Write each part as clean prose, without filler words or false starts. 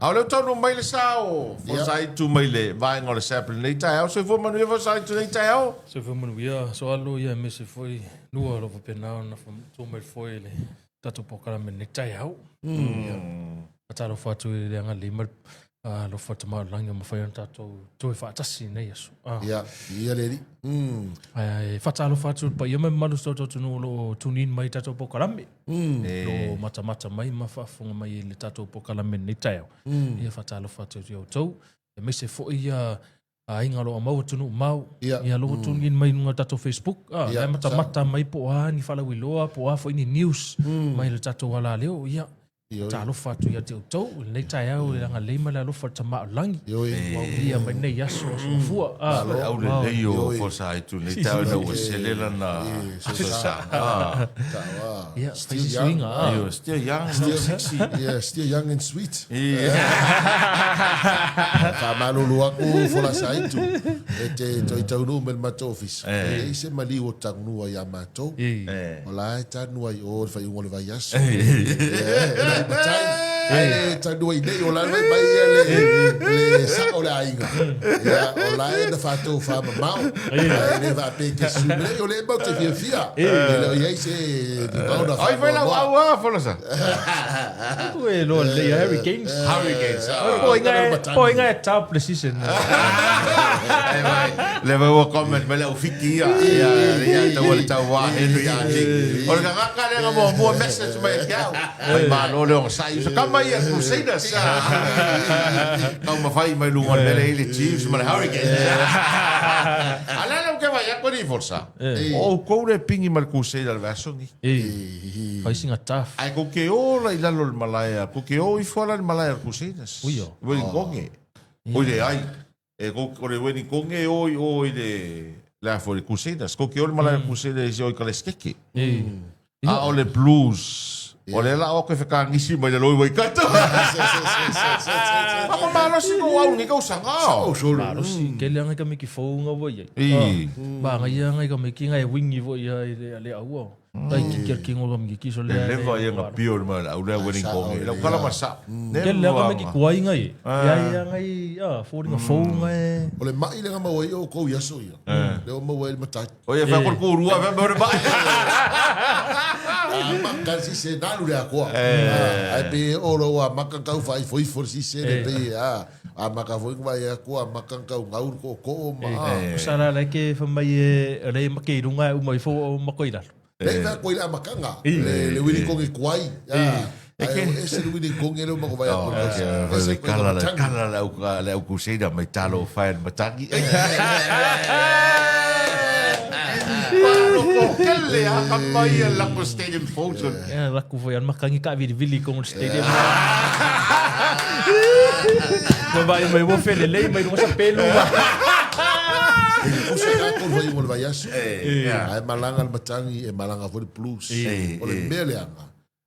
A o lea ua taunuu mai le sa o Fosaitu mai le vaega o le SAP i lenei taeao. Soifua manuia Fosaitu i lenei taeao. Soifua manuia Soalo ia aemaise foi Nua o lo o faapena ona tu mai foi i le tatou polokalame i lenei taeao. Ia, faatalofa atu i le agalelei ma le alofa o le Tama o le Lagi ua mafai ona tatou toe faatasi i lenei aso. Ia, ia le alii. Ae faatalofa atu i le paia ma le mamalu o si o tatou atunuu o lo o tune in mai i tatou polokalame. O lo o matamata mai ma faafofoga mai i le tatou polokalame i lenei taeao. Ia faatalofa atu i outou, aemaise foi ia aiga o lo o mau atunuu mau. Ia, lo o tune in mai i luga o le tatou Facebook. La e matamata mai po o a ni faalauiloa, po o a foi ni news mai le tatou alaleo. Ia, Talofa atu ia te outou i lenei taeao i le agalelei ma le alofa o le Tama o le Lagi ua aulia mai lenei aso aso mafua. Le aulelei o Fosaitu i lenei taeao ina ua sele lana sosaga. Ia, fai se suiga. Still young, still sexy. Yeah, still young and sweet. Faamalulu aku Folasaitu e te toe taunuu mai le matou ofisa. E leai se maliu o tagunua ia matou. O la e tanua i o le faaiuga o le vaiaso. E lai matai. Ae le tanua i nei, o la e fai mai ia le, le sao o le aiga. Ia, o la e na faatofa mamao. Ae le faapea ke susu mai. O lea e matou te fiafia. E le o i ai se nimau na Ai fai lau faanoanoa. au a, Folasa. Ue loa lelei a Hurricanes. Hurricanes. Po inga e, po inga e top le season. Ai mai, le vai ua comment mai le au fiki ia. Ia, ia, tau le tau wā henu ia ti. O le kangaka le nga mua mua message mai e ke au. Mai malo le onga sai. So kama ia Crusaders. Kau mawhai mai lunga o le mele i le Chiefs ma le Hurricanes. A le le ke vai ako ni forsa. O kou le pingi ma le Crusader le vaso ni. E, fai sina tough. Ae kou ke ola i lalo o le malae a, kou ke o ifo ala i le malae a le Crusaders. Uio. Wedding Konge. Oi le ai. E kou, o le Wedding Konge e o i o i le, le a foi le Crusaders. Kou ke o le malae a le Crusaders i o i Kaleskeke. E. A o le Blues. O le la o koe whakangisi mai le loi Waikato. Ako malosi ko au ni kau sanga. Sao solo. Malosi, ke le anga ka miki fou nga wa iai. I. Ba nga ia nga ka miki nga e wingi fo ia i le le aua. Tai ki ki ki ngo ka miki so le. Le leva ia nga pio le mai au le wedding kong. Le kala masa. Ke le anga miki kuai nga i. Ia ia nga i a fo nga fou nga e. O le mai le nga maua i o kou i aso ia. Le o maua i le matai. O ia whea ko rua whea me mai. A maka si se nalu le akoa. Ai pe o lo a maka kau whai fo ifo si se le pe a. A maka foi vai a koa maka kau ngaur ko ko ma. O sa la le ke wha mai e le make i runga e uma ifo o mako i lalo. Le whea koe le amakanga. Le le wili kongi kuai. E ke e se le wili kongi le mako vai a koe. Le kala le kala le au le au kuseida mai talo whai matangi. Ko kele a ka mai e lako stadium photo. Ia laku foi an makangi ka vili vili ko stadium. Mo vai mai mo fele lei mai no sa pelu. E kusa ka ko vai mo vai aso. Ai malanga le matangi e malanga foi le blues. O le mea le anga.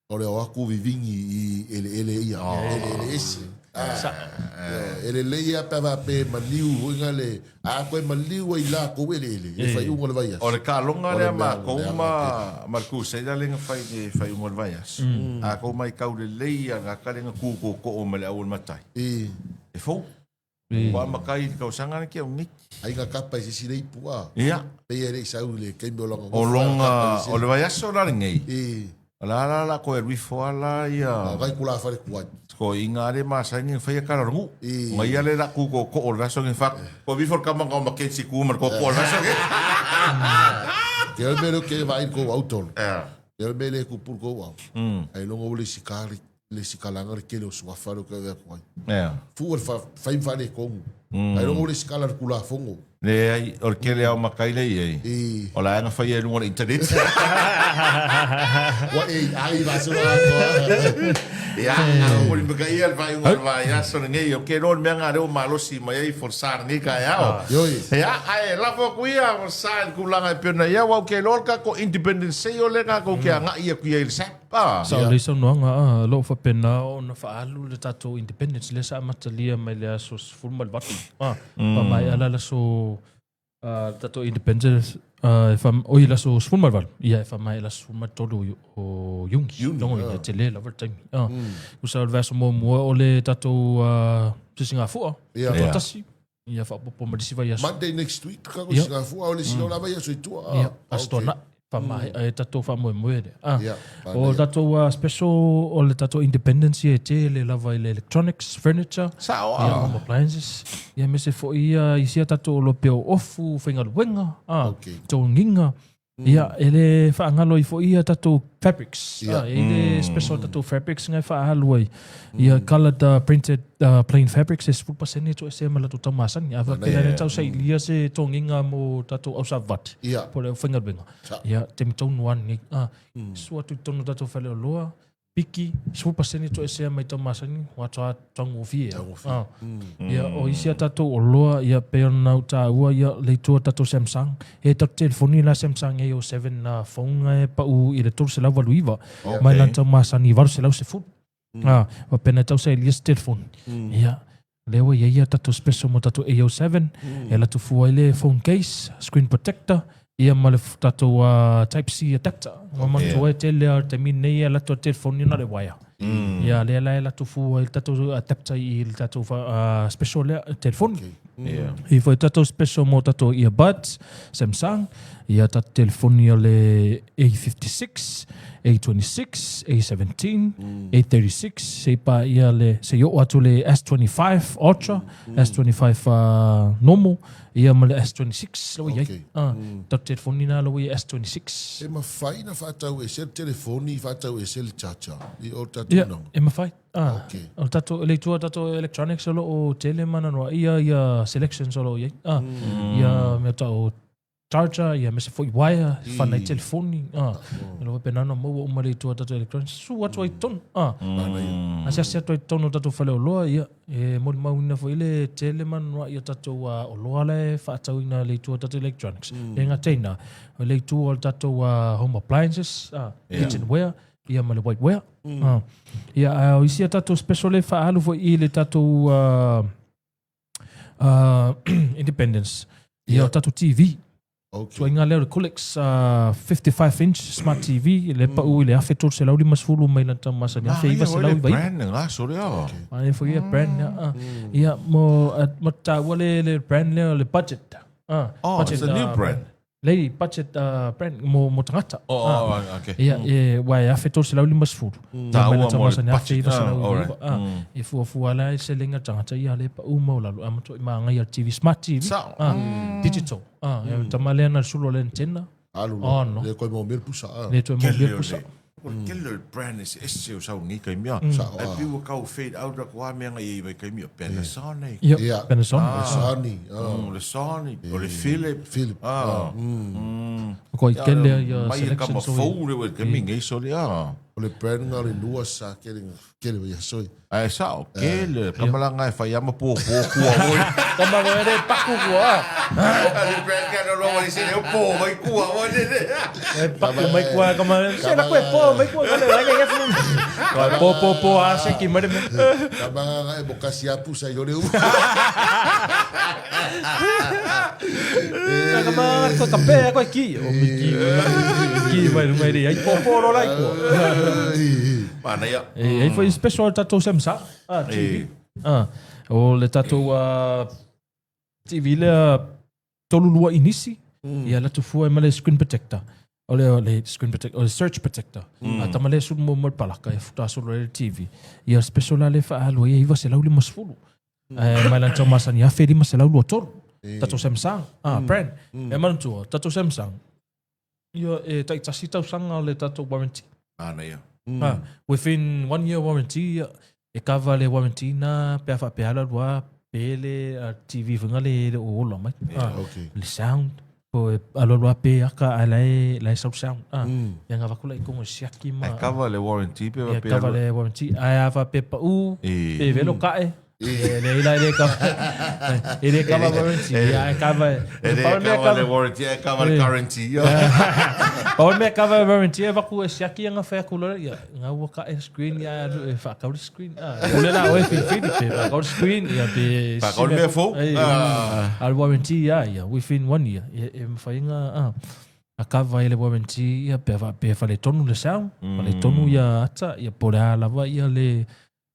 O le o aku vivingi i ele ele ia. Ele ele ese. E lelei lava pe a faapea e maliu foi nga le, a koe maliu ai la kou eleele i le faaiuga o le vaiaso. O le kaloga O le lea mea makou leaga ma tele. ma le Crusader lea na fai i le faaiuga o le vaiaso. A kou maitau lelei ia gata lea na ku kokoo ma le au o le matai. E fou. Ua amata i le tausaga lea ki au nei. Aiga kapa i se isi le ipu a. Ia. Pei e le i sau i le taimi o lona O gofa kapa longa i se o le vaiaso la lenei. I. O la la la koe ruifo a la ia. A vai kula fale kuai. Ko inga le masaini na whaia kara rongu. I. Ngai ia le la ku ko ko o le vaiaso nge whak. Ko bifo le kamanga o Mackenzie ku ma le ko ko o le vaiaso nge. Ke ole mele ke vai ko au tolu. Ia. Ke ole mele ku pul ko au. Ai longo o le sikari. Le si kalanga le kele o suafa le kele ko ai. Yeah. Fu le fa fai fa le kongu. Ai longo le sikala le kula fongo. Le ai o le kele au makai le i. I. O la anga fai e lunga le internet. Wa e ai va se va ko. Ia, a o le maka ia le vai unga vai ia so nei o ke ro mea ngā reo malosi mai ai forsa nei ka ao. Ioi. Ia, ai la fo ku ia forsa le kulanga e pena ia wau ke lor ka ko independence sei o le ka ko ke anga ia ku ia i le sap. Sa o le saunoaga a o lo o faapena ona faaalu le tatou independence lea sa amatalia mai le aso 18 a pa maea la le aso Le tatou Independence e fa, oi le aso 18, ia e faamaea i le aso 13 o Iuni. Iuni, Lona uiga, e tele lava le taimi. Tusa o le vaiaso muamua o le tatou sisigafua, tutoatasi, ia faaopoopo ma le isi vaiaso. Monday next week ka ko sigafua o le isi loa la vaiaso i tua. Ia, Aso Toonai, faamaea ai tatou faamoemoe lea. O le tatou special o le tatou Independence ia e tele lava i le electronics, furniture, Sao ia, home appliances, ia aemaise foi ia isi a tatou oloa pei o ofu, faigaluega, togiga. Ia, e le faagalo ai foi ia tatou fabrics. E i ai le special tatou fabrics na e faaalu ai. Ia coloured printed plain fabrics e 10% e toesea ma latou tau masani. A faapea la e tau sailia se togiga mo tatou ausavati po o le aufaigaluega. Ia, taimi tonu lava lenei. Sua atu i totonu o tatou faleoloa, piki, 10% toesea mai tau masani, ua atoa taugofie. Taugofie. Ia, o isi a tatou oloa, ia, pei ona ou taua, ia, le itu o tatou Samsung, e tatou telefoni la Samsung A07 phone e pau i le 389, mai lana tau masani i 810. Faapena e tau sailia se telefoni. Ia, lea ua i ai a tatou special mo tatou A07, e alu atu fua ai le phone case, screen protector, ia ma le tatou type C adapter. Ua manatua e tele lava o le taimi lenei e alu atu le telefoni na o le uaea. Ia lea la e alu atu fua ai le tatou adapter i le tatou special lea telefoni. E i ai foi tatou special mo tatou earbuds Samsung, ia tatou telefoni o le A56, A26, A17, A36, seia paia le, seia oo atu le S25 Ultra, S25 normal, ia ma le S26 la ua i ai. Okay. Ah, tatou telefoni na la ua i ai S26. E mafai na faatau ese le telefoni, faatau ese le charger i o tatou Ia, naga. e mafai. Ah, Okay. O le tatou, le itu a tatou electronics o lo o tele ma nanoa ia ia selections o lo o i ai. Ah, ia mea tau charger, ia aemaise foi wire, whanai telefoni. Ah, e lo faapena ona maua uma le itu a tatou electronics. Su atu ai i totonu. Ah, asiasi atu ai i totonu o tatou faleoloa, ia, e molimauina foi le tele ma nanoa ia tatou oloa la e faatauina i le itu a tatou electronics. E gata i ina, o le itu o le tatou home appliances, kitchenware, ia ma le whiteware. Ah. Ia, a o isi a tatou special e faaalu foi i le tatou Independence. Ia, o tatou TV. Okay. Tuaiga lea o le Colex 55 inch smart TV, le pau i le 1350 mai lana tau masani, 1999. Brand nga so lea. Manaia foi ia brand lea. Ah. Ia, mo, mo taua le, le brand lea o le budget. Ah, Oh, budget, it's a new brand. Lady budget brand mo, mo tagata. Oh, Ah. oh, okay. Ia, e, ua e 1350. Taua Mai lana tau mo le masani, budget. Ah, 1999. alright. Ah, E fuafua la e selenge tagata ia le pau maualalo. A matuai magaia le TV, smart TV. Sao. Ah, digital. Ah, e tama lea na le sulu o le antenna. Alu Oh, no. Le koe maomia le pusa. Ah. Le toe maomia le pusa. O le tele o le brand eseese o sau nei kaimia. Sao, Ai ah. pei ua kau fade out aku a mea ngai i vai kaimia. Panasonic. Ia, Ia. Panasonic. Panasonic. Ah. Le Sony. O le Philip. Philip. Ah. Ko i tele ia Mai e kama selections o fou le wai kami ngai so le ah. O le brand nga le lua sa kele kele ia soi. Ae sao, ke le kamalanga e whai ama po po kua oi. Kama ko ere paku kua. Le brand ka no lo wali se le po mai kua oi le. E paku mai kua kama se la koe po mai kua kale la ke fu. Po po po a se ki mai me. Kamanga e bokasi apu sa i le u. Kama ko kape ko ki o mi ki. Ki mai mai re ai po po ro lai kua. Manaia. E ai foi special tatou Samsung. Ah, TV. Ah, o le tatou TV lea tolu lua inisi. Ia alu atu fua ai ma le screen protector. O le, le screen protector, o le surge protector. A tama lea sulu mo mo le palaka e futa sulu ai le TV. Ia special la le faaalu ai e 950. Eh, mai lana tau masani 1523. Tatou Samsung, ah, brand. E manatua, tatou Samsung, Ia, e taitasi tausaga le tatou warranty. Manaia. Ha, within one year warranty, ia, e cover le warranty na pe a faapea alu alu a pe le TV foi le le o ola mai. Ha, Okay. le sound, po e alu alu a pe aka ae la e la e sau sound. Ha, ia nga vaku la i kongo e siaki ma. E cover le warranty pe Ia pe cover le warranty. Ae a faapea pau, E. pe velo kae. E leai la e le kava e le kava warranty ia e kava e le kava le warranty e kava le currency. Pau le mea kava warranty e vaku e siaki anga whai aku loa ia ngā ua ka e screen ia alu e whaakau le screen. Ah, ule la oe whiwhiri pe whaakau le screen ia pe Whaakau le mea fou. A le warranty ia ia within one year e e mawhai ngā ah a kava i le warranty ia pe pe whale tonu le sound, whale tonu ia ata ia po le a lava ia le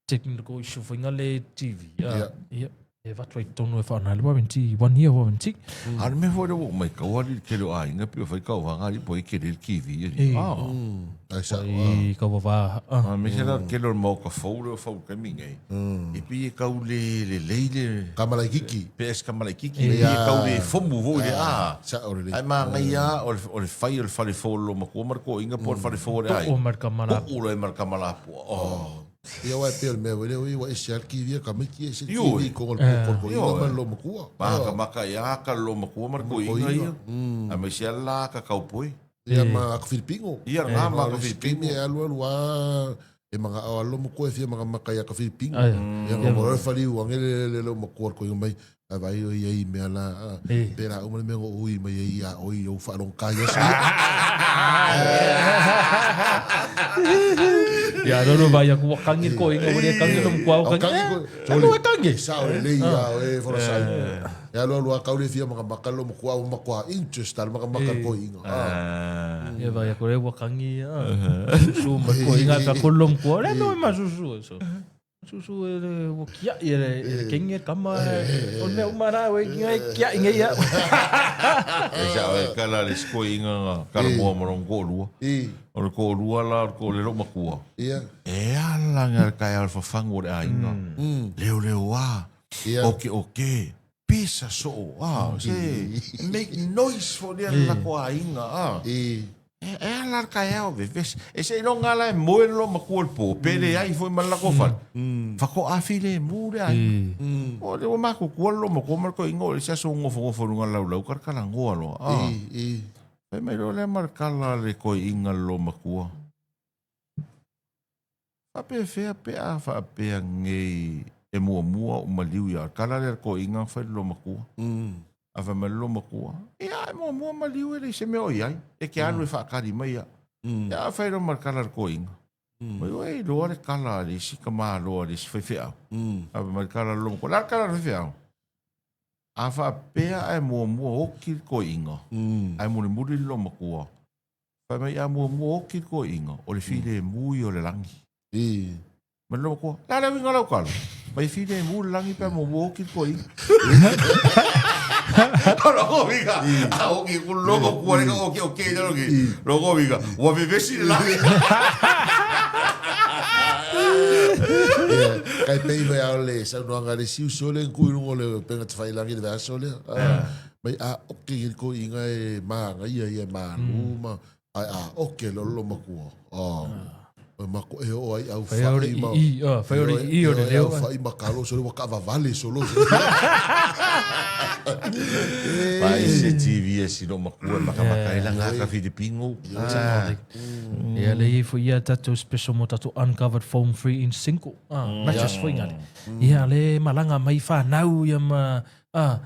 technical issue foi nga le TV. Yeah. Yeah. E vatu ai tonu e whaana le warranty, one year warranty. Mm. A me foi le mai kau ali ke lo ai nga pe fai kau wanga ali po i ke le TV. E. Ah. Mm. Ai sa. I kau wa. Ah. Me se la ke lo mo ka fou le fou ka mi ngai. E pi e kau le le le le. Kamala kiki. Pe es kamala kiki. E kau le fomu vo le a. Sa o le. Ai ma ngai a o le fai o le fale fou lo ma ko mar ko inga po le fale fou le ai. O mar kamala. O le mar kamala po. Oh. Ia wai pea o le mea wele oi wa ese al kiwi ka miki ese kiwi ko ngol ko ko inga ma lo makua. Ma ka maka ia ka lo makua mar ko inga ia. A me se ala ka kau poi. Ia ma ka Filipino. Ia nga ma ka Filipino. E alu alu a e manga o alo makua e fia manga maka ia ka Filipino. Ia nga mo fali u angele le lo makua ko inga mai a vai o ia i mea la pera uma le mea ngo ui mai ia ia oi o whaalong ka ia sa. Ia roro vai aku wa kangi ko inga wale kangi lo mkwa o kangi. Ko e kangi. Sa o le ia o e fora sa. Ia lo lo ka le fia maka maka lo mkwa o makwa interest al maka maka ko inga. Ia vai aku le wa kangi. Susu ma ko inga ka ko lo mkwa le no ma susu so. Susu e le ua kia'i e le, e le kengi e kama o le mea uma rā e kinga e kia'i ngei au. E sa e kala le skoi inga nga kala mua ma rong ko lua. O le ko lua la o le lo makua. Ia. E ala nga kai al fafangu o le ainga. Leo leo a. Oke oke. Pisa so a. Se make noise for le la ko ainga a. E e ala le kaeao vevesi. E se iloga la e moe le loa matua i le po, pe leai foi ma le lakou fale. Fakoafi lemu le aiga. O lea ua makuakua le loa matua ma le toeaina o le isi aso gofogofo i luga o le laulau kalakalagoa loa. Ah. Fai mai loa lea ma le kala a le toeaina le loa matua. Faapefea pe a faapea nei e muamua ou maliu ia kala lea le toeaina fai le loa matua. A fai mai le loa matua, ia e muamua maliu e leai se mea o i ai, e ke alu e faakali mai ia. Ia a fai loa ma le kala a le toeaina. Mai oe e iloa le kala a le isi tamāloa a le isi faifeau. A fai mai le kala a le loa matua, o le a le kala a le faifeau? A faapea ae muamua oki le toeaina, ae mulimuli le loa matua. Fai mai a muamua oki le toeaina, o le filemu ia o le lagi. Mai le matua, le a le uiga o lau tala? Mai filemu le lagi pe a muamua oki le toeaina. O lona uiga, a oki ku le matua le ka oki oki ai lalo ki. Lona uiga, ua vevesi le lagi. Ia, kai pei mai ao le saunoaga a le isi uso lea na tuu i luga o le upega tafailagi i le vaiaso lea. Mai a oke i le toeaina e mānaia ia e mālū ma ae a oke loa le matua. Ah. E mako e oo ai au Fai o le whai ma i i, ah, fai o le i o le e leo. au whai ma kalo so le waka vavale solo. Vai se TV e sino makua e makamaka e langa ka Filipino. Ah. Ia le i foi ia tatou special mo tatou uncovered foam free in single. Ah, mattress foi ngale. Ia le malanga mai whanau ia ma ah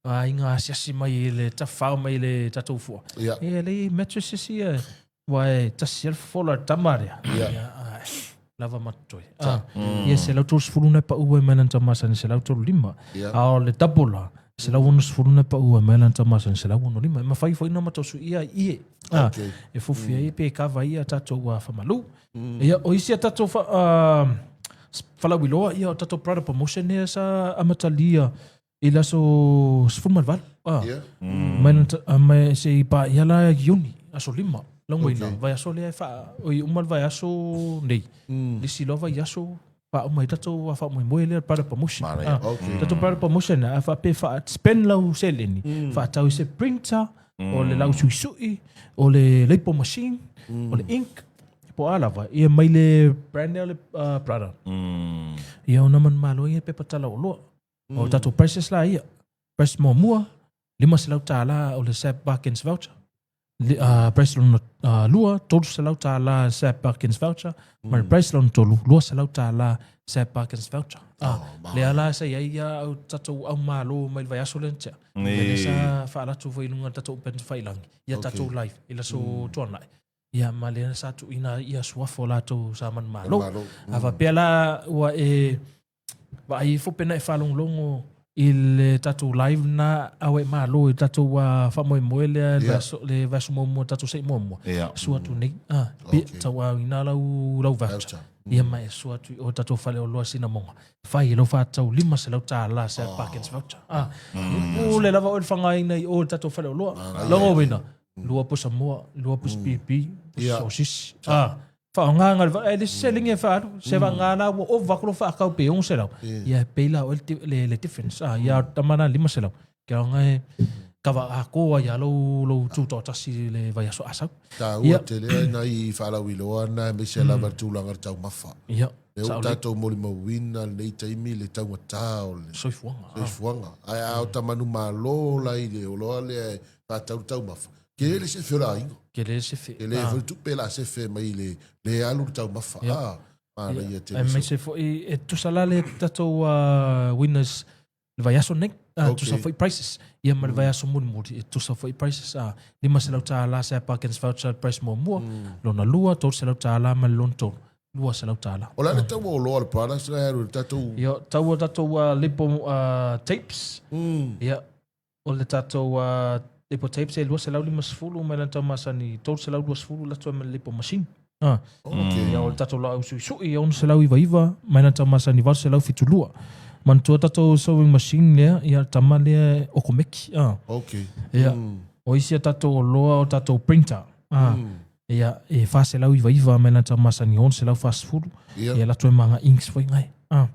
aiga asiasi mai i le tafao mai le tatou fua. Ia. Ia le mattresses ia, ua e tasi ai le fofola o le tama lea. Ia. Ia, ai, lava ma totoe. Ah, ia 130 nai pau ai mai lana tau masani 135. Ia. A o le double la, 160 nai pau ai mai lana tau masani 165. E mafai foi ona matou suia i ie. Ah, Okay. e fufi ai pe kava ai a tatou whamalu. Ia, o isi a tatou wha, uh, falauiloa, ia o tatou product promotion ea sa amatalia I le aso 18. Ah. Yeah. Mai na mai se i pa ia la Iuni, aso lima. Laumaina, okay. vaiaso lea e wha, oi uma le vaiaso nei. Lisi loa vaiaso, wha uma i tatou a wha lea para promotion. Manaia. Ah. Okay. Tatou para promotion a wha pe wha spend lau seleni, mm. wha tau i se printer, o le lau suisui, o le label machine, o le ink, po a lava, ia mai le brand lea o le uh, Prada. Ia o nama malo ia pepa tala o loa. O tatou prices la ia. Price muamua, $500 o le SAP Barkins voucher. Li, uh, price lona lua, $300 Sir Parkins voucher, ma le price lona tolu, $200 Sir Parkins voucher. Ah, lea la sa i ai ia au tatou au malo mai le vaiaso lea na tea. Ia lea sa faalatu foi i luga o le tatou upega tafailagi, ia tatou live i le aso Tuanai. Ia ma lea sa tuuina ia suafa o latou sa manumalo. A faapea la ua e vaai ifo pe na e faalogologo i le tatou live na a ua e malo i le tatou faamoemoe lea le vaiaso le vaiaso muamua tatou sei muamua. Sua atu nei. Ah, pe tauaaoina lau lau voucher. Ia ma e sua atu i o tatou faleoloa Sinamoga. Fai i lau faatau $500 se Parkins voucher. Ah, pule lava oe le faaaogaina i o i le tatou faleoloa. Logouina, lua pusa moa, lua pusa pipi, pusa sosisi. Ah, faaaoga le e le se seleni e faaalu, se vagana la ua ova atu lou faatau pe 600. Ia e pay la oe le le difference. Ah, ia tama na 500. Ke aoga e kava atoa ia lou lou tutoatasi i le vaiaso a sau. Taua tele ai nai faalauiloa na aemaise lava le tulaga o le taumafa. Ia. Lea ua tatou molimauina lenei taimi le taugata o le soifuaga. Soifuaga. Ae a ota manumalo la i le oloa lea e faatau le taumafa, tele le sefe o le aiga. Tele le sefe. Tele foi le tupe o le a sefe mai le le alu le taumafa. A, manaia tele. Aemaise foi e tusa la le tatou winners le vaiaso nei, okay. Tusa foi prices. Ia ma le vaiaso mulimuli, e tusa foi prices. $500 se Parkins voucher price muamua, lona lua, $300 ma le lona tolu, $200. O le a le tau o oloa o le products na e alu i le tatou... Ia, tau o tatou lipo tapes. Ia, o le tatou lipo tapes e 250 mai lana tau masani, 320 latou ai ma le lipo machine. Ah. Okay. Ia o le tatou laau suisui e 699 mai lana tau masani 872. Manatua tatou sewing machine lea, ia tama lea okomeki. Ah. Okay. Ia, o isi a tatou oloa o tatou printer. Ah. Ia, e 499 mai lana tau masani 640. Ia. Ia latou e ma nga inks foi ngai. Ah.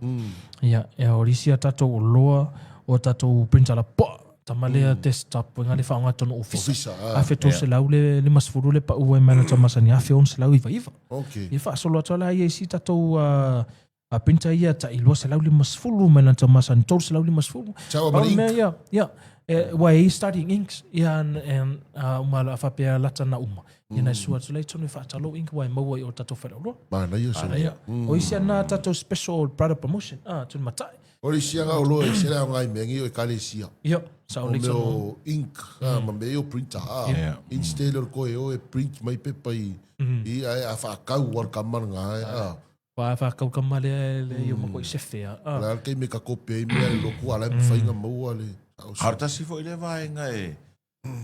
Ia, ia o isi a tatou oloa o tatou printer la poa. Tama lea desktop foi ngai le faaaoga tonu ofisa. Ofisa, ah. 1350 le pau ai mai lana tau masani 1699. Okay. Ia faasolo atu la ia isi tatou printer ia tai 250 mai lana tau masani 350. Tau Pau ma le mea ink. ia, ia, e, ua e studying inks, ia, and, uma la faapea lata na uma. Ia nai sua atu lai tonu e faatalo ink ua e maua i o tatou faleoloa. Manaia solo. Ia, o isi ana tatou special product promotion, ah, tonu matai. O le isi aga o loa e se le aoga i mea ngi o ekalesia. Ia, sa o O le mea o ink, ah, ma mea o printer, ah. Instead o le koe o e print mai pepa i, i ae a whaakau o le kama nga e, ah. Wa whaakau kama le le i o mako i sefe, ah. O le a le taimi ka kope ai mea le loku ala e mwhainga maua le. Tasi foi le vaega e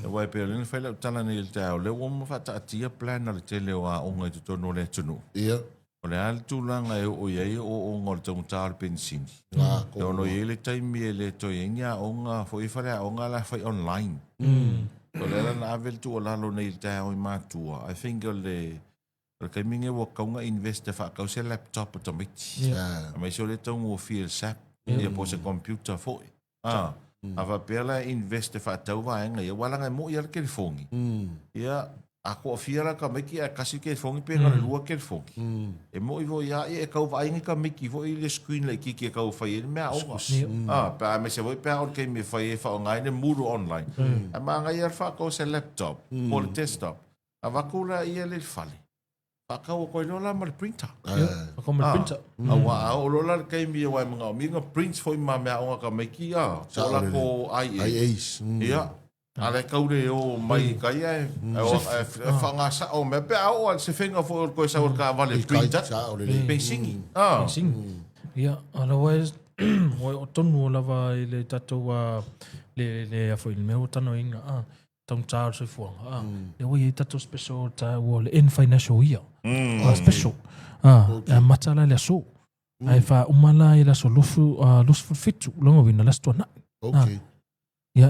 Aua e pei o lea na fai lau tala nei i le taeao, o lea ua uma faataatia plan a le tele o aoga i totonu o le atunuu. Ia. O le a le tulaga e oo i ai ooooga o le taugata o le penisini. E ono i ai le taimi e le toe i ai ni aoga foi e faleaoga la e fai online. O lea la na ave le tuualalo nei i le taeao i matua, I think o le o le taimi lenei ua tatau ona invest e faatau se laptop a tamaiti. Aemaise o lea e taugofie le sap, ia po o se computer foi. A, a faapea la e invest e faatau vaega ia, aua leaga e moi lava le telefoni. Ia, a toafia la tamaiti ae tasi le telefoni pe na o le lua telefoni. E moi foi lava, ia e tau vaai ni tamaiti foi i le screen laitiiti e tau fai ai le meaaoga. A, pe a aemaise foi pe a oo i le taimi e fai ai e faaaoga ai le Moodle online. Ae manaia lava le faatau o se laptop po o le desktop. Avatu la ia le fale. Faatau atu ai loa la ma le printer. Ia, faatau ma le printer. Aua a oo loa la le taimi aua e manaomia ona print foi ma meaaoga a tamaiti a, po o latou IA. IAs. Ia, a o la e tau le o mai i tai ae faaaoga sao mea pe a oo lava i le sefega foi o le toe sau o le taavale e print atu. Penisini. Penisini. Ia, a la ua e ua oo tonu lava i le tatou le le a foi le mea ua talanoaina a. Taugata o le soifuaga. Ah, lea ua i ai tatou special taua o le end financial year. Ah, special. Ah, e amata la i le aso. Ae faauma la i le aso 27, lona uiga le Aso Tuanai. Okay. Ia,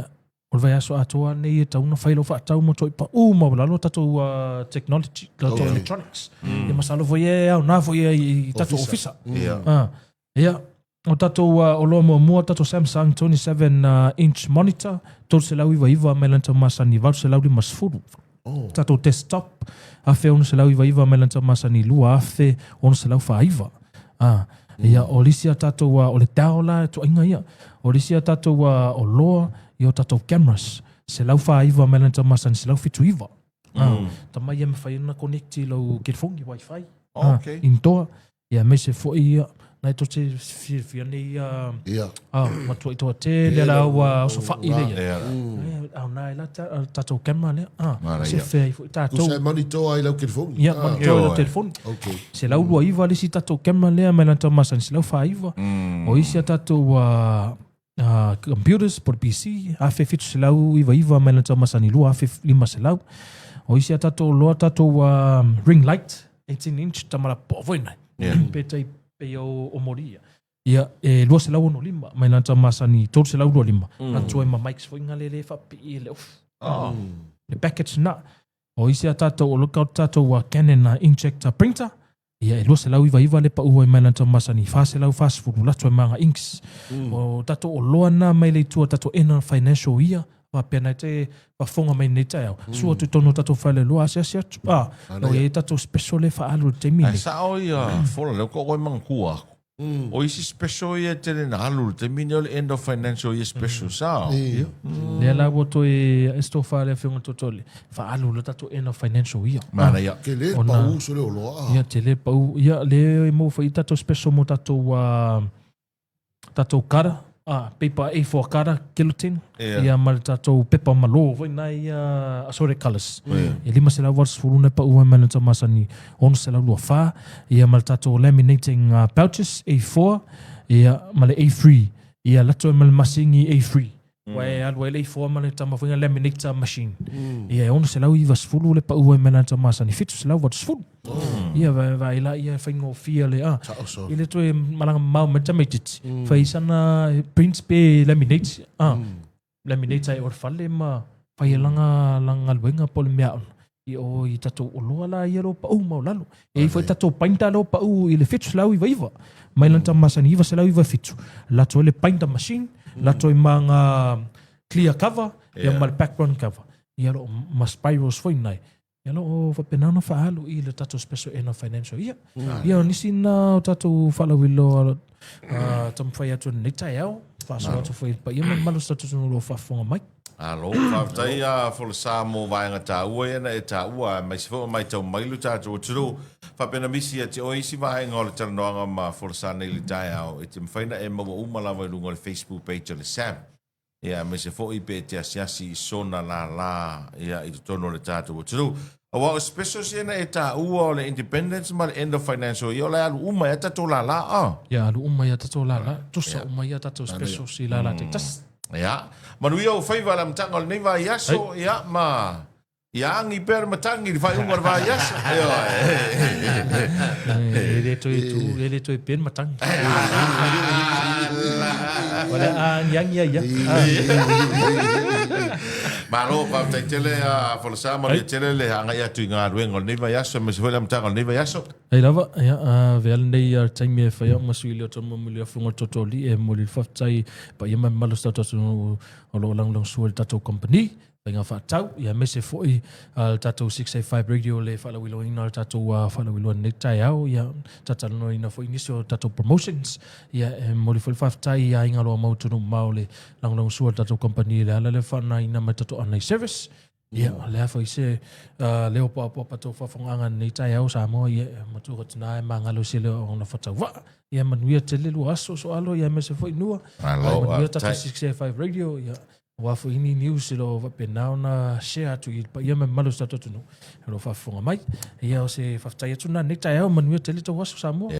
o le vaiaso atoa lenei e tatau ona fai lau faatau ma toi pau maualalo tatou technology, tatou electronics. Ia masalo foi e aoga foi i tatou ofisa. Ia. Ah, ia, O tatou oloa muamua, tatou Samsung 27 inch monitor, 399 mai lana tau masani 850. Oh. Tatou desktop, 1699 mai lana tau masani 2649. Ah, ia, o le isi a tatou, o le Dell la e tuaiga ia. O le isi a tatou oloa, ia o tatou cameras, 149 mai lana tau masani 179. Tamai e mafai ona connect i lau telefoni wifi. Okay. Intoa. Ia aemaise foi ia na e tou te fiafia nei ia Ia. ah matua i toa tele la ua osofai le ia. Ia. Ao na e la tatou camera lea. Ah, Manaia. se fea ai foi tatou. Tusa e monitor ai lau telefoni. Ia, monitor i lau Ioe. telefoni. Okay. 129 le isi tatou camera lea mai lana masani 149. O isi a tatou computers po o le PC, 1799 mai lana masani 2500. O isi a tatou loa tatou ring light 18 inch tamalapoa foi nai. Yeah. Pe tai pe o, o mori ia. Ia, e 265 mai lana masani 325. Mm. Atu ai ma mics foi ngale le whapii le uf. Oh. Le package na. O isi a tatou o look out tatou Canon inkjet printer. Ia e 299 le pau ai mai lana tau masani 440 lato ai ma inks. O tatou oloa na mai le itu o tatou ena financial year faapea nai te faafofoga mai nei taeao. Sua atu i totonu o tatou faleoloa asiasi atu. Ah, o i ai tatou special e faaalu i le taimi Ae nei. sao ia Fola lea ua koe manatua aku. O isi special ia e tele na alu i le taimi nei o le end of financial year special, sao? Lea la ua toe estofa le afioga Totole, faaalu le tatou end of financial year. Manaia. Tele le Ona- pau so le oloa. Ia tele le pau. Ia le e maua foi tatou special mo tatou tatou kara, paper A4 kara, guillotine. Ia. Ia ma le tatou pepa malo foi na ia assorted colours. E 580 na pau ai mai le masani 624. Ia ma le tatou laminating pouches A4 ia ma le A3. Ia lato ai ma le masini A3. Ua e alu ai le A4 ma le tama foi na laminator machine. Ia e 690 le pau ai mai le masani 780. Ia va va ila ia faigofie le a. Sao so. I le toe malaga mamao mai tamaitiiti. Fai sana prints pe laminate. Ah. Laminate ai o le fale ma fai e langa langa galuega po o le mea aoga. I o i tatou oloa la ia lo pau maualalo. E i foi tatou painter lo pau i le 799. Mai lana masani 997. Lato ai le painter machine, lato ai ma nga clear cover, ia ma le background cover. Ia lo ma spirals foi nai. Ia lo o faapena ona faaalu i le tatou special end of financial year. Ia o nisi na o tatou faalauiloa taumafai atu i lenei taeao, faasoa atu foi i le paia ma le mamalu o se tatou atunuu o lo o faafofoga mai. Malo, faafetai a Folasa mo vaega taua ia na e taua, aemaise foi o maitau mai lo tatou atunuu. Faapena misi ia te oe isi vaega o le talanoaga ma Folasa nei i le taeao, e te mafai ona e maua uma lava i luga o le Facebook page a le SAM. Ia, aemaise foi pe e te asiasi i sona lālā ia i totonu o le tatou atunuu. Aua o specials ia na e taua o le Independence ma le End of Financial Year, o la e alu uma ai a tatou lālā, a? Ia, alu uma ai a tatou lālā. Tusa uma ai a tatou specials i lālā taitasi. Ia, manuia ou faiva i le amataga o lenei vaiaso, ia, ma ia agi pea le matagi i le faaiuga o le vaiaso. Ioe. E le toe tu, e le toe pea le matagi. O le a agiagi ai ia. Malo, faafetai tele a Folasa, manuia tele le agai atu i galuega o lenei vaiaso, aemaise foi le amataga o lenei vaiaso. Ai lava, ia, avea lenei taimi e fai au ma sui leo tonu mo le afuga o le Totoalii e momoli le faafetai paia ma le mamalu o se tatou atunuu o lo o lagolagosua i le tatou company, faiga faatau, ia aemaise foi le tatou 685 Radio le faalauiloaina o le tatou faalauiloa i lenei taeao, ia talatalanoaina foi nisi o tatou promotions. Ia e momoli foi le faafetai i aiga o lo o mauatunuu mamao le lagolagosua i le tatou company i le ala lea faaaogaina mai tatou online service. Ia, o le a foi se leo poapoa tou faafofogaaga i lenei taeao Samoa, ia, e matua ka tina e magalo i se leo o ona fatauvaa. Ia, manuia tele lua aso soalo, ia aemaise foi nua. Malo, Manuia tatou faafetai. 685 Radio, ia, aua foi ni news o lo o faapena ona share atu i le paia ma le mamalu o si tatou atunuu o lo o faafofoga mai. Ia, o se faafetai atu lena i lenei taeao, manuia tele tou aso Samoa.